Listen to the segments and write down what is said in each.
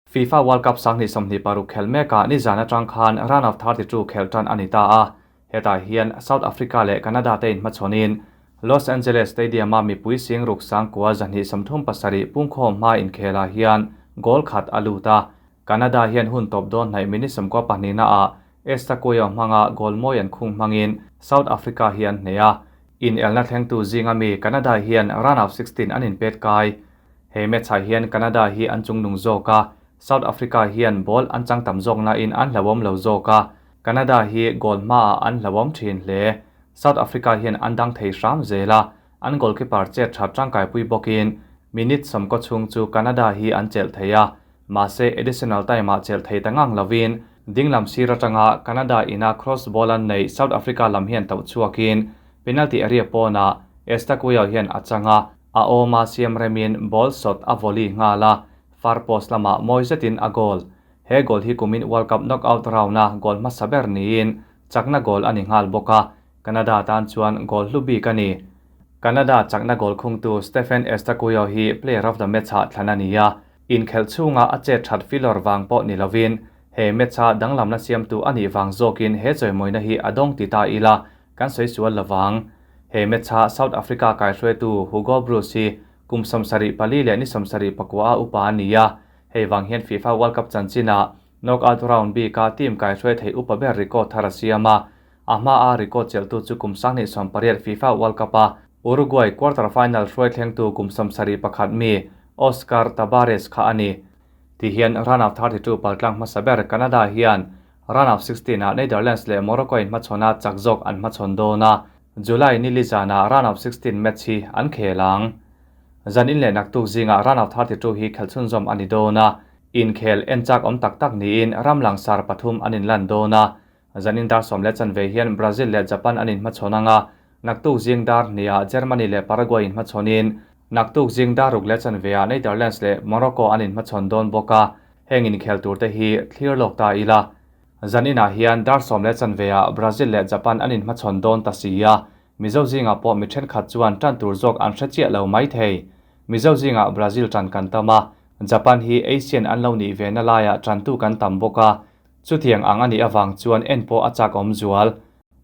FIFA World Cup 2026 khel mekah nizan atang khan round of 32 khel tan a ni ta a. Hetah hian South Africa leh Canada te inhmachhawnin Los Angeles Stadium-a mipui sing ruk sangkua 237 pungkhawm hma inkhelah hian goal khat a lut a. Canada hian hun tawp dawn hnaih minute 12 naah Eustaquio hmanga goal mawi an khung hmangin South Africa hi an hneh a. Inelna thlengtu zinga mi Canada hian round of 16 an inpet kai. He match-ah hian Canada hi an chungnung zawk a, South Africa hian ball an chang tam zawk nain an hlauhawm lo zawk a, Canada hi goal hmaah an hlauhawm thin hle. South Africa hian an dang thei hram zel a, an goalkeeper chet that tangkaipui bawkin minute 90 chhung chu Canada hi an chelh thei a, mahse additional time-ah chelh thei ta ngang lovin dinglam sir atanga Canada ina cross ball an neih South Africa lam hian tauh chhuakin penalty area pawnah Eustaquio hian a chang a, a awma siam remin ball shot a volley nghal a, far post lamah mawi zetin a goal. He goal hi kumin World Cup knockout round-a goal hmasa ber niin chakna goal a ni nghal bawk a, Canada tan chuan goal hlu bik a ni. Canada chakna goal khungtu Stephen Eustaquio hi player of the match-ah thlan a ni a, inkhelh chhunga a chet that filawr vang pawh ni lovin he match-a danglamna siamtu a nih vang zawkin he chawimawina hi a dawng ti ta ila kan sawi sual lovang. He match-a South Africa kaihruaitu Hugo Broos hi kum 74 leh ni 74 a upa a ni a, hei vang hian FIFA World Cup chanchinah knockout round bika team kaihruai thei upa ber record thar a siam a, a hmaa record chelhtu chu kum 2018 FIFA World Cup-a Uruguay quarter final hruai thlengtu kum 71 mi Oscar Tabarez kha a ni. Ti hian round of 32 paltlang hmasa ber Canada hian round of 16 ah Netherlands leh Morocco in hmachhawna chak zawk an hmachhawn dawn a, July ni li zanah round of 16 match hi an khel ang. Zan in leh naktuk zingah round of 32 hi khelh chhunzawm a ni dawn a, inkhel en chak awm tak tak niin ram langsar pathum an inlan dawn a. Zan in dar 10 leh chanve hian Brazil leh Japan an inhmachhawn anga, naktuk zing dar 2 ah Germany leh Paraguay inhmachhawnin naktuk zing dar 6 leh chanve ah Netherlands leh Morocco an inhmachhawn dawn bawk a, heng inkhel tur te hi thlir lawk ta ila. Zan inah hian dar 10 leh chanve ah Brazil leh Japan an inhmachhawn dawn ta si a, Mizo zingah pawh mi thenkhat chuan tan tur zawk an hre chiah lo mai thei. Mizo zingah Brazil tan kan tam a, Japan hi Asian an lo nih ve na laiah tantu kan tam bawk a, chutiang ang a nih avang chuan en pawh a chak awm zual.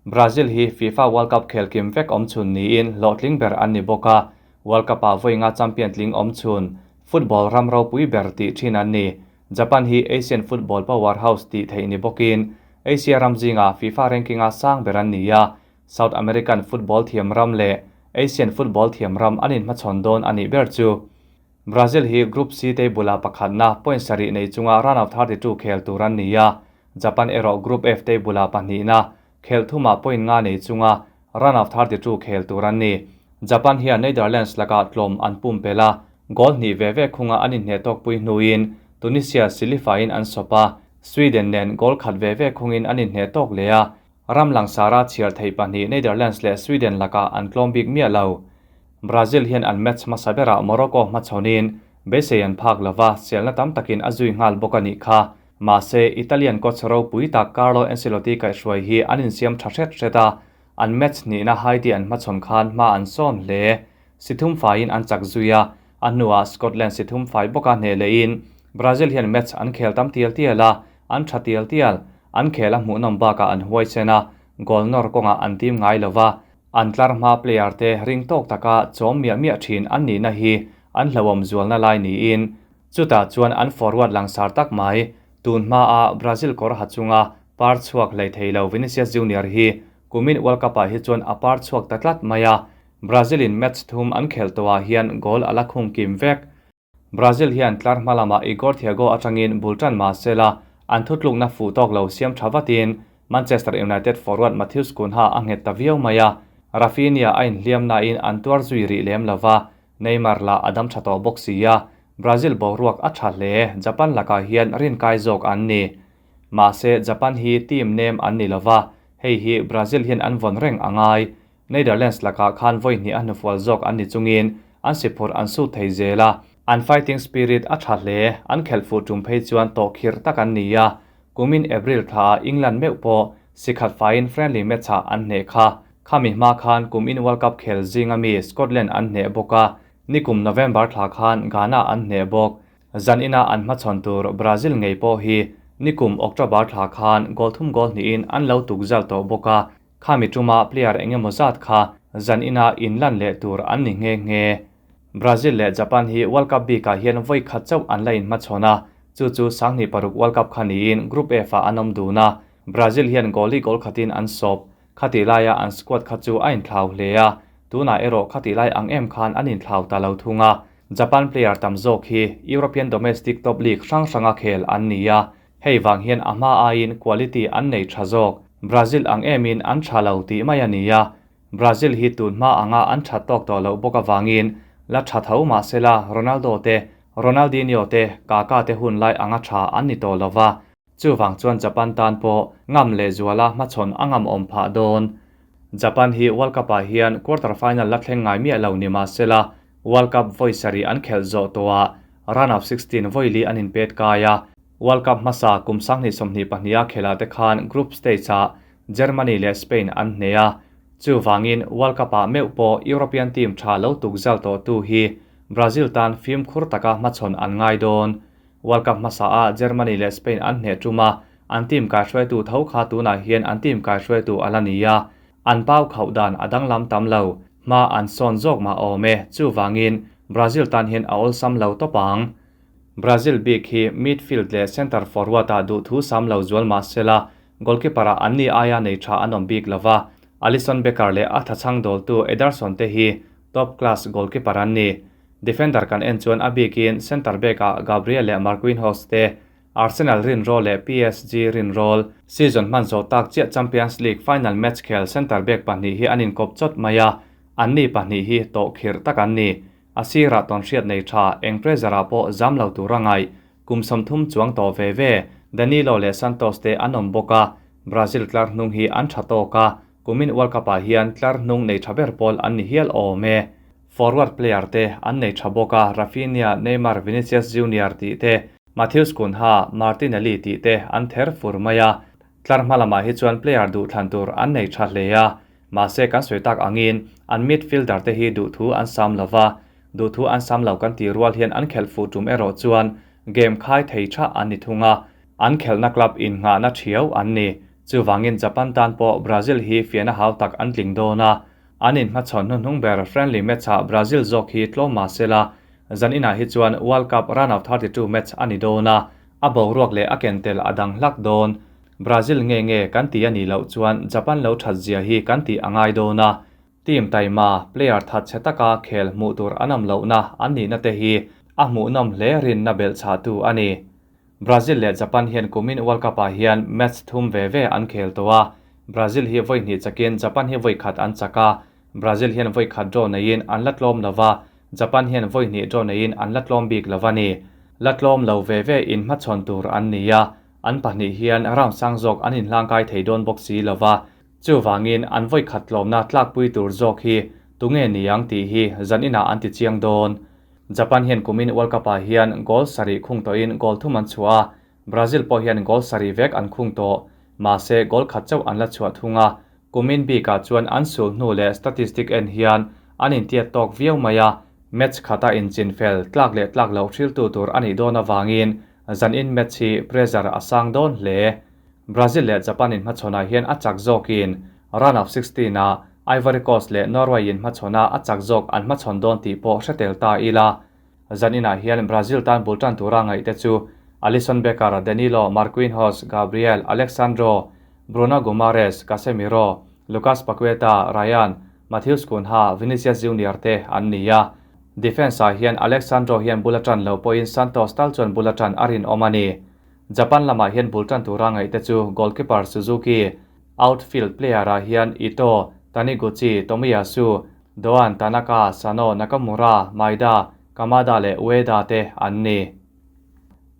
Brazil hi FIFA World Cup khel kim vek awm chhun niin hlawhtling ber an ni bawk a, World Cup-ah vawi nga champion tling awm chhun, football ram ropui ber tih thin an ni. Japan hi Asian football powerhouse tih theih ni bawkin Asia ram zingah FIFA ranking-a sang ber an ni a, South American football thiam ram leh Asian football thiam ram an inhmachhawn dawn a nih ber chu. Brazil hi Group C table-ah pakhatna point sarih nei chunga round of 32 khel tur an ni a, Japan erawh Group F table-ah pahnihna khel thumah point nga nei chunga round of 32 khel tur an ni. Japan hian Netherlands lakah tlawm an pumpelh a, goal hnih ve ve khunga an inhneh tawkpui hnuin Tunisia silifain an sawp a, Sweden nen goal khat ve ve khungin an inhneh tawk leh a, ram langsara chhiar theih pahnih Netherlands leh Sweden lakah an tlawm bik miah lo. Brazil hian an match hmasa berah Morocco hmachhawnin beisei an phak lova, selna tam takin a zui nghal bawk a nih kha. Mahse, Italian coach ropui tak Carlo Ancelotti kaihhruai hi an insiam tha hret hret a, an match hnihna Haiti an hmachhawn khan hma an sawn hle. Si thum faiin an chak zui a, a hnuah Scotland si thum fai bawka hneh lehin Brazil hian match an khel tam tial tial a, an tha tial tial. An khel a hmuhnawm bakah an huai sen a, goal nawr kawngah an tim ngai lova, an tlar hma player te ring tawk taka chawm miah miah thin an nihna hi an hlauhawm zualna lai niin chutah chuan an forward langsar tak mai. Tun hmaa Brazil kawr ha chunga par chhuak hlei thei lo Vinicius Junior hi kumin World Cup-ah hi chuan a par chhuak ta tlat mai a, Brazil-in match thum an khelh tawhah hian goal a la khung kim vek. Brazil hian tlar hma lamah Igor Thiago atangin bul tan mah sela an thutlukna fuh tawk lo siam tha vatin Manchester United forward Matheus Cunha a nghet ta viau mai a, Raphinha a inhliam nain an tuar zui rih lem lova, Neymar lah a dam tha tawh bawk si a, Brazil boruak a tha hle, Japan lakah hian rinkai zawk an ni. Mahse Japan hi team nem an ni lova, hei hi Brazil hian an vawn reng a ngai. Netherlands lakah khan vawi hnih a hnufual zawk an ni chungin an siphurh an sut thei zel a, an fighting spirit a tha hle, an khelh fuh tum phei chuan tawh khirh tak an ni a, kumin April thlaah England meuh pawh si khat faiin friendly match-ah an hneh kha. Khami hma khan kumin World Cup khel zinga mi Scotland an hneh bawk a, nikum November thla khan Ghana an hneh bawk. Zan ina an hmachhawn tur Brazil ngei pawh hi nikum October thla khan goal thum goal hnihin an lo tuk zal tawh bawk a, khami tuma player eng emaw zat kha zan ina inlan leh tur an ni nghe nghe. Brazil leh Japan hi World Cup bikah hian vawi khat chauh an la inhmachhawn a, chu chu 2006 World Cup kha niin Group F-ah an awm dun a, Brazil hian goal hi goal khatin an sawp. Khatih laia an squad kha chu a inthlau hle a, tunah erawh khatih lai ang em khan an inthlau ta lo thung a. Japan player tam zawk hi European domestic top league hrang hranga khel an ni a, hei vang hian a hma aiin quality an nei tha zawk. Brazil ang emin an tha lo tih mai a ni a, Brazil hi tun hma anga an that tawk tawh loh bawk avangin la tha tho mah sela Ronaldo te, Ronaldinho te, Kaka te hun lai anga tha an ni tawh lova. Chuvang chuan Japan tan pawh ngam leh zuala hmachhawn a ngam awm phah dawn. Japan hi World Cup-ah hian quarter final la thleng ngai miah lo ni mah sela World Cup vawi sarih an khelh zawh tawhah round of 16 vawi li an inpet kai a. World Cup hmasa kum 2022 a khelhah te khan group stage-ah Germany leh Spain an hneh a. Chuvangin World Cup-ah meuh pawh European team tha lo tuk zal tawhtu hi Brazil tan fimkhur taka hmachhawn an ngai dawn. World Cup hmasa a Germany leh Spain an hneh tum a, an team kaihruaitu tho kha tunah hian an team kaihruaitu a la ni a. An pau khauh dan a danglam tam lo, hma an sawn zawk mah awm e, chuvangin Brazil tan hian a awlsam lo tawp ang. Brazil bik hi midfield leh centre forward ah duhthu sam lo zual mah sela, goalkeeper ah anni aia nei tha an awm bik lova, Alisson Becker leh a thachhang dawltu Ederson te hi top class goalkeeper an ni. Defender kan en chuan a bikin centre back ah Gabriel leh Marquinhos te, Arsenal rinrawl leh PSG rinrawl, season hman zawh tak chiah Champions League final match khel centre back pahnih hi an inkawp chawt mai a, anni pahnih hi tawh khirh tak an ni. A sirah tawnhriat nei tha eng pressure ah pawh zam lo tur a ngaih. Kum 30 chuang tawh ve ve Danilo leh Santos te an awm bawk a, Brazil tlar hnung hi an tha tawk a, kumin World Cup ah hian tlar hnung nei tha ber pawl an ni hial awm e. Forward player te an nei tha bawk a, Raphinha, Neymar, Vinicius Junior tih te, Matheus Cunha, Martinelli tih te an ther fur mai a. Tlar hma lamah hi chuan player duhthlan tur an nei tha hle a, mahse kan sawi tak angin an midfielder te hi duhthu an sam lova, duhthu an sam lo kan tih rual hian an khelh fuh tum erawh chuan game khai thei tha an ni thung a, an khelhna club innghahna thiau an ni. Chuvangin Japan tan pawh Brazil hi fiahna hau tak an tling dawn a, an inhmachhawn hnuhnung ber friendly match ah Brazil zawk hi tlawm mah sela, zan inah hi chuan World Cup round of 32 match a ni dawn a, a boruak leh a ken tel a dang hlak dawn. Brazil nge nge kan ti a nih loh chuan Japan lo that zia hi kan tih a ngai dawn a, team taima, player that chhe taka khel hmuh tur an awm lohna an nihna te hi a hmuhnawm hle rinna belh chhahtu a ni. Brazil leh Japan hian kumin World Cup ah hian match thum ve ve an khel tawh a, Brazil hi vawi hnih chakin Japan hi vawi khat an chak a, Brazil hian vawi khat draw neiin an la tlawm lova, Japan hian vawi hnih draw neiin an la tlawm bik lova ni. La tlawm lo ve ve in hmachhawn tur an ni a, an pahnih hian round sang zawk an inhlangkai thei dawn bawk si lova, chuvangin an vawi khat tlawmna tlakpui tur zawk hi tunge ni ang tih hi zan inah an ti chiang dawn. Japan hian kumin World Cup ah hian goal sarih khung tawhin goal thum an chhuah a, Brazil pawh hian goal sarih vek an khung tawh. Mahse goal khat chauh an la chhuah thung a, kumin bikah chuan an sul hnu leh statistic en hian an intiat tawk viau mai a, match khata inchin fel tlak leh tlak loh hriltu tur a nih dawn avangin zanin match hi pressure a sang dawn hle. Brazil leh Japan inhmachhawnah hian a chak zawkin round of 16 ah Ivory Coast leh Norway inhmachhawnah a chak zawk an hmachhawn dawn tih pawh hre tel ta ila. Zan inah hian Brazil tan bul tan tura ngaihte chu Alisson Becker, Danilo, Marquinhos, Gabriel, Alexsandro, Bruno Guimaraes, Casemiro, Lucas Paqueta, Rayan, Matheus Cunha, Vinicius Junior te an ni a. Defence ah hian Alexsandro hian bul a tan lo pawhin Santos tal chuan bul a tan a rinawm a ni. Japan lamah hian bul tan tura ngaihte chu goalkeeper Suzuki, outfield player ah hian Ito, Taniguchi, Tomiyasu, Doan, Tanaka, Sano, Nakamura, Maeda, Kamada leh Ueda te an ni.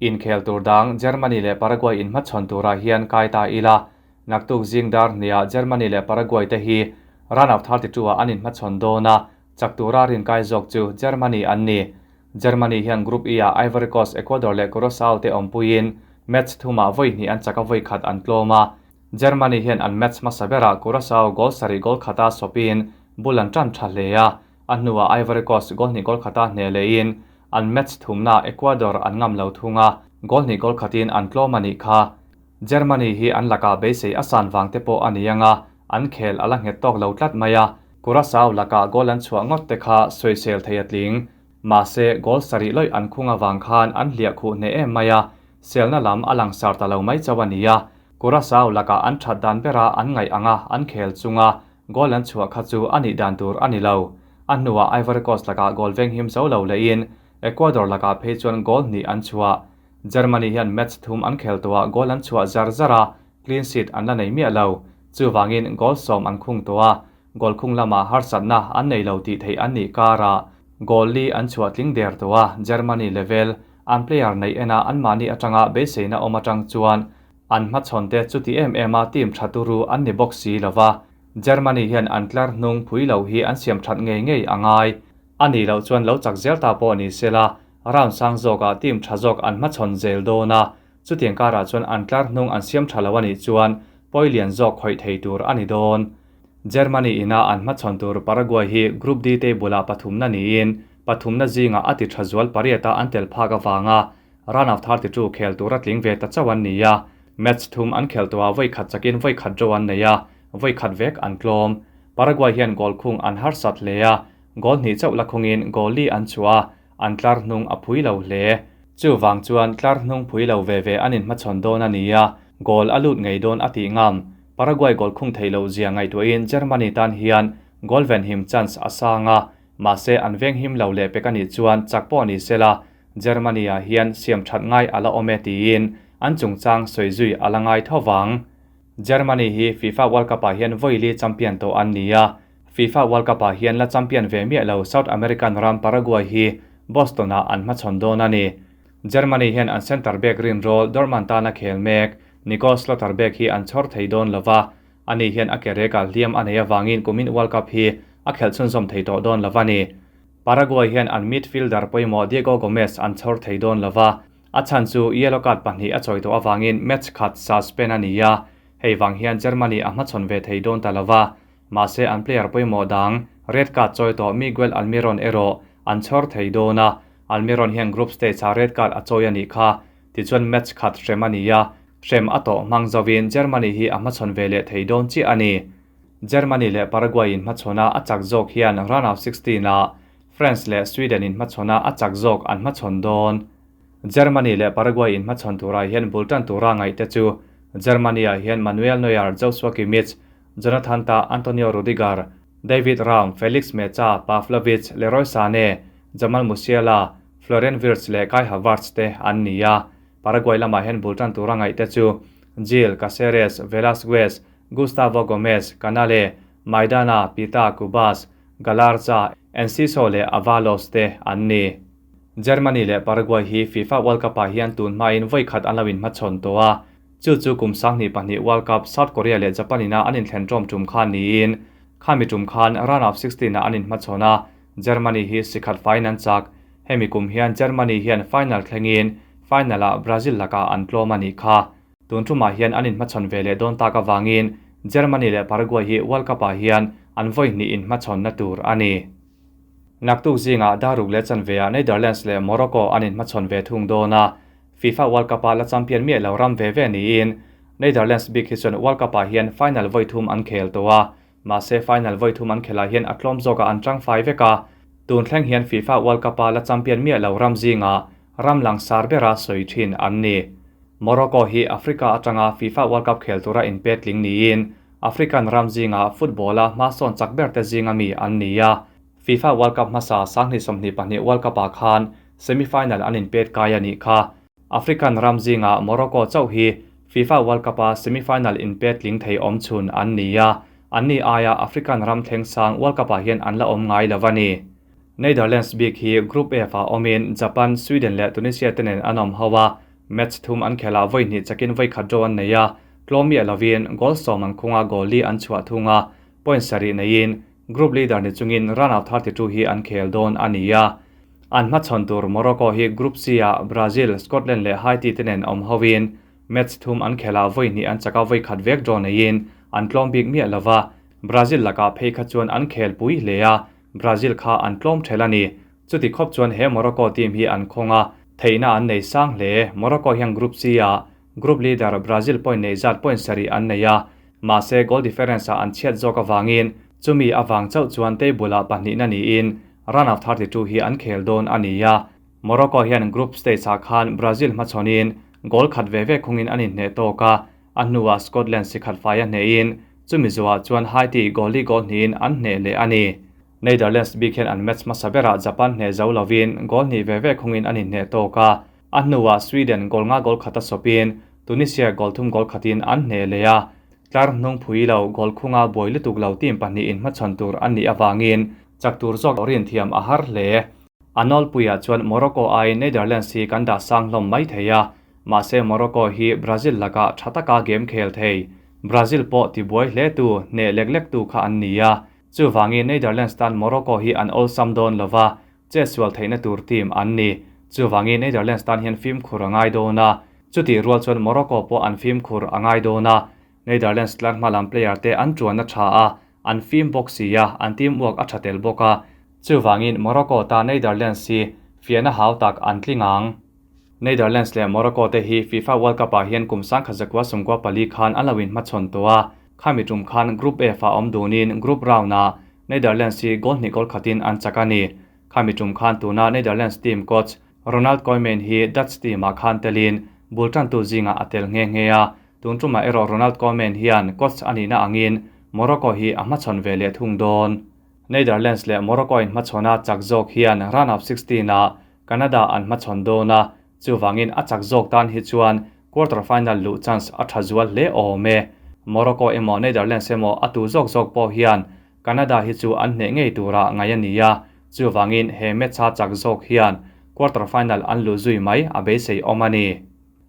Inkhel tur dang Germany leh Paraguay inhmachhawn turah hian kai ta ila, naktuk zing dar hniah Germany leh Paraguay te hi round of 32 ah an inhmachhawn dawn a, chak tura rinkai zawk chu Germany an ni. Germany hian Group E ah Ivory Coast, Ecuador leh Curacao te awmpuiin match thumah vawi hnih an chak a vawi khat an tlawm a. Germany hian an match hmasa berah Curacao goal sarih goal khata sawpin bul an tan tha hle a, a hnuah Ivory Coast goal hnih goal khata hneh lehin An match thumnaah Ecuador an ngam lo thung a, goal hnih goal khatin an tlawm a nih kha. Germany hi an lakah beisei a san vang te pawh a ni ang a, an khel a la nghet tawk lo tlat mai a, Curacao lakah goal an chhuah ngawt te kha sawisel thei a tling. Mahse, goal sarih lawih an khung avang khan an hliah khuh hneh em mai a, selna lam a langsar ta lo mai chauh a ni a. Curacao lakah an that dan bera an ngaih anga an khel chunga goal an chhuah kha chu a nih dan tur a ni lo. A hnuah Ivory Coast lakah goal venghim zo lo lehin Ecuador lakah phei chuan goal hnih an chhuah. Germany hian match thum an khel tawhah goal an chhuah zar zar a, clean sheet an la nei miah lo. Chuvangin goal sawm an khung tawh a, goal khung lamah harsatna an nei lo tih theih an nih karah goal li an chhuah tling der tawh a, Germany level an player neih ena anmahni atanga beiseina awm atang chuan an hmachhawnte chuti em em a team tha turu an ni bawk si lova, Germany hian an tlar hnung phui lo hi an siam that ngei ngei a ngai. A nih loh chuan lo chak zel ta pawh ni sela, round sang zawkah team tha zawk an hmachhawn zel dawn a, chutiang karah chuan an tlar hnung an siam tha lo a nih chuan pawi lian zawk khawih thei tur a ni dawn. Germany ina an hmachhawn tur Paraguay hi Group D table-ah pathumna niin pathumna zingah a ti tha zual pariata an tel phak avanga round of 32 khel tura tling ve ta chauh an ni a, match thum an khelh tawhah vawi khat chakin vawi khat draw an nei a, vawi khat vek an tlawm. Paraguay hian goal khung an harsat hle a, Goal hnih chauh la khungin goal li an chhuah a, an tlar hnung a phui lo hle. Chuvang chuan tlar hnung phui lo ve ve an inhmachhawn dawn a ni a, goal a lut ngei dawn a tih ngam. Paraguay goal khung theih loh zia ngaihtuahin Germany tan hian goal venhim chance a sang a, mahse an venghim lo leh pek a nih chuan chak pawh ni sela Germany ah hian siam that ngai a la awm e tiin an chungchang sawi zui a la ngai tho vang. Germany hi FIFA World Cup ah hian vawi li champion tawh an ni a, FIFA World Cup ah hian la champion ve miah lo South American ram Paraguay hi Boston ah an hmachhawn dawn a ni. Germany hian an centre back rinrawl Dortmund tana khel mek Nico Schlotterbeck hi an chhawr thei dawn lova, ani hian a ke rekah hliam a nei avangin kumin World Cup hi a khelh chhunzawm thei tawh dawn lova ni. Paraguay hian an midfielder pawimawh Diego Gomez an chhawr thei dawn lova, A chhan chu yellow card pahnih a chawi tawh avangin match khat suspend a ni a, hei vang hian Germany a hmachhawn ve thei dawn ta lova, mahse an player pawimawh dang red card chawi tawh Miguel Almiron erawh an chhawr thei dawn a, Almiron hian group stage ah red card a chawi a nih kha, tichuan match khat hrem a ni a, hrem a tawh hmang zovin Germany hi a hmachhawn ve leh thei dawn chiah a ni. Germany leh Paraguay in hmachhawn a a chak zawk hian round of 16 ah France leh Sweden in hmachhawn a a chak zawk an hmachhawn dawn. Germany leh Paraguay in hmachhawn turah hian bul tan tura ngaihte chu Germany-ah hian Manuel Neuer, Joshua Kimmich, Jonathan Tah, Antonio Rudiger, David Raum, Felix Mecha, Pavlovic, Leroy Sane, Jamal Musiala, Florian Wirtz leh Kai Havertz te an ni a. Paraguay lamah hian bul tan tura ngaihte chu Gil, Caceres, Velasquez, Gustavo Gomez, Canale, Maidana, Pita, Cubas, Galarza, Enciso leh Avalos te an ni. Germany leh Paraguay hi FIFA World Cup-ah hian tun hmain vawi khat an lo inhmachhawn tawh a, chu chu kum sanghnih pahnih World Cup South Korea leh Japan ina an inthlen ṭawm ṭum khan niin khami ṭum khan round of 16 ah an inhmachhawn a, Germany hi sikhat faiin an chak. Hemi kum hian Germany hian final thlengin final-ah Brazil lakah an tlawm a nih kha. Tun ṭumah hian an inhmachhawn ve leh dawn tak avangin Germany leh Paraguay hi World Cup-ah hian an vawi hnih inhmachhawnna tur a ni. Naktuk zingah Daruk leh chanveah Netherlands leh Morocco an inhmachhawn ve thung dawn a, FIFA World Cup-a la champion miah lo ram ve ve niin Netherlands bik hi chuan World Cup-ah hian final vawi thum an khel tawh a, mahse final vawi thum an khelh ah hian a tlawm zawkah an tangfai vek a, tun thleng hian FIFA World Cup-a la champion miah lo ram zingah ram langsar bera sawi thin an ni. Morocco hi Africa atanga FIFA World Cup khel tura inpetling niin African ram zinga football-a hmasawn chak berte zinga mi an ni a, FIFA World Cup hmasa sanghnih 22 World Cup-ah khan semi-final an inpet kai a nih kha. African ram zinga Morocco chauh hi FIFA World Cup-a semi-final inpet tling thei awm chhun an ni a, anni aia African ram thleng sang World Cup-ah hian an la awm ngai lo a ni. Netherlands bik hi Group F-ah awmin Japan, Sweden leh Tunisia te nen an awm ho a, match thum an khelh ah vawi hnih chakin vawi khat draw an nei a, tlawm miah lovin goal sawm an khung a, goal li an chhuah thung a, point sarih neiin group leader ni chungin round of 32 hi an khel dawn a ni a. An hmachhawn tur Morocco hi Group C-ah Brazil, Scotland leh Haiti te nen awm hoin match thum an khelh ah vawi hnih an chak a, vawi khat vek draw neiin an tlawm bik miah lova, Brazil lakah phei kha chuan an khel pui hle a, Brazil kha an tlawm ṭhel a ni. Chuti khawp chuan he Morocco team hi an khawng a, theihna an nei sang hle. Morocco hian Group C ah Group leader Brazil point neih zat point sarih an nei a, mahse goal difference ah an chhiat zawk avangin chumi avang chauh chuan table ah pahnihna niin round of 32 hi an khel dawn a ni a. Morocco hian group stage ah khan Brazil hmachhawnin goal khat ve ve khungin an inhneh tawk a, a hnuah Scotland si khat fai a hnehin chumi zuah chuan Haiti goal li goal hnihin an hneh leh a ni. Netherlands bik hian an match hmasa berah Japan hneh zo lovin goal hnih ve ve khungin an inhneh tawk a, a hnuah Sweden goal nga goal khata sawpin Tunisia goal thum goal khatin an hneh leh a. Tlar hnung phui lo goal khunga buai lutuk lo team pahnih inhmachhawn tur an nih avangin chak tur zawk rinthiam a har hle. A nawlpuiah chuan Morocco aiin Netherlands hi kan dah sang hlawm mai thei a, mahse Morocco hi Brazil lakah tha taka game khel thei. Brazil pawh tibuai hle tu, hneh lek lek tu kha an ni a. Chuvangin Netherlands tan Morocco hi an awlsam dawn lo va, chetsual theihna tur team an ni. Chuvangin Netherlands tan hian fimkhur a ngai dawn a, chutih rual chuan Morocco pawh an fimkhur a ngai dawn a. Netherlands tlar hma lam player te an tuan a tha a, an fim bawk si a, an team work a tha tel bawk a. Chuvangin Morocco tan Netherlands hi fiahna hau tak an tling ang. Netherlands leh Morocco te hi FIFA World Cup ah hian kum 1994 khan an lo inhmachhawn tawh a, khami tum khan Group F ah awm dunin Group round ah Netherlands hi goal hnih goal khatin an chak a ni. Khami tum khan tuna Netherlands team coach Ronald Koeman hi Dutch team ah khan telin bul tantu zingah a tel nghe nghe a, tun tumah erawh Ronald Koeman hian coach a nihna angin Morocco hi a hmachhawn ve leh thung dawn. Netherlands leh Morocco inhmachhawn a chak zawk hian round of 16 ah Canada an hmachhawn dawn a, chuvangin a chak zawk tan hi chuan quarter final luh chance a tha zual hle awm e. Morocco emaw Netherlands emaw a tu zawk zawk pawh hian Canada hi chu an hneh ngei tura ngai a ni a, chuvangin he match a chak zawk hian quarter final an luh zui mai a beisei awm a ni.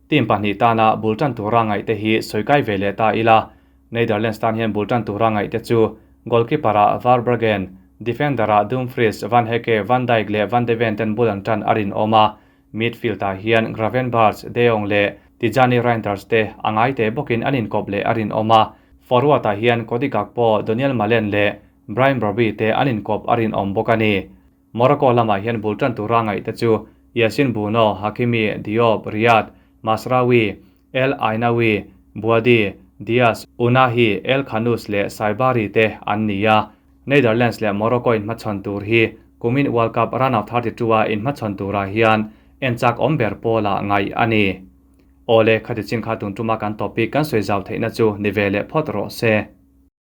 Team pahnih tana bul tan tura ngaih te hi sawi kai ve leh ta ila. Netherlands tan hian bul tan tura ngaih te chu goalkeeper ah Verbruggen, defender ah Dumfries, Van Hecke, Van Dijk leh Van de Ven ten bul an tan a rinawm a, midfield ah hian Gravenberch, De Jong leh Tijjani Reijnders te a ngai te bawkin an inkawp leh a rinawm a, forward ah hian Cody Gakpo, Donyell Malen leh Brian Brobbey te an inkawp a rinawm bawk a ni. Morocco lamah hian bul tan tura ngaih te chu Yassine Bounou, Hakimi, Diop, Riyad, Mazraoui, El Aynaoui, Bouaddi, Diaz, Ounahi, El Khannouss leh Saibari te an ni a. Netherlands leh Morocco inhmachhawn tur hi kumin World Cup round of 32 a inhmachhawn turah hian enchak awm ber pawlah ngaih a ni. Awle, khati chin kha tun tuma kan topic kan sawi zau theihna chu ni ve leh phawt rawh se.